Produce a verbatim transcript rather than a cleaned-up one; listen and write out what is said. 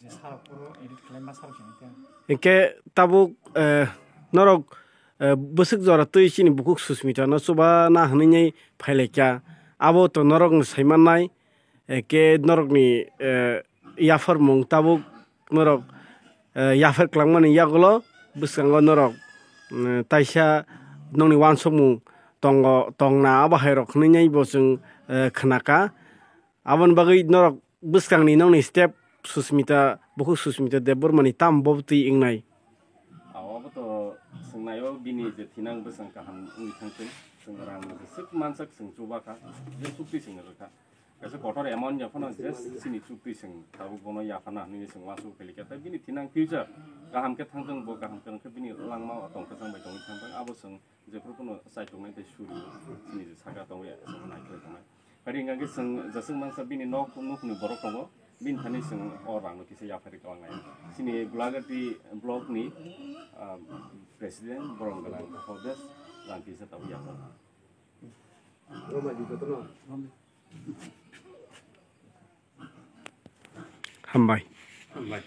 Je sarok puro edit khlaima sarok sini te. Hinkhe tabuk, eh, norok, eh, bwswk jora twi chini bukhuk Susmita no chuba na hwnwi phailaikha. Abo to norok no saimannai, eh, hinkhe norok ni, eh, yapharmung tabuk norok, eh, yaphar kwlangmani yagulo bwskango norok, mm, taisa nokni uansukmung tongo, tongna abo hai rok hwnwi bo chwng, eh, khnakha. Aboni bagwi norok bwskangni nokni step Susmita, bukhuk Susmita Debbarmani tamo bo twi wngnai? Aw, abo to swngnaio bini je thinang bwsang kaham wngwi thangthung. Chwng rang no jeswk mansak chwng chubakha, je chukti chwng rwkha. Kaisa kotor amount ya phano just chini chukti chwng tabuk bono yaphana hinwi chwng uansuk phailika. Tei bini thinang future kaham khe thangthung, bo kaham khe wngkhe bini langma o tongthokjak bai tongwi thangthung. Abo chwng jephru phano chaitongnai tei suri chini je saka tongwi chwng naikhlai tongnai. Phaidi hwnkha khe chwng jeswk mansa bini nok, nokni borok tongo, bini thani chwng o rang no kisa yapharwi kwlangnai. Chini Gulagati block ni, ah, president borom gwnang Hodes rang kisa tabuk yapharwi. Hambai. Hambai.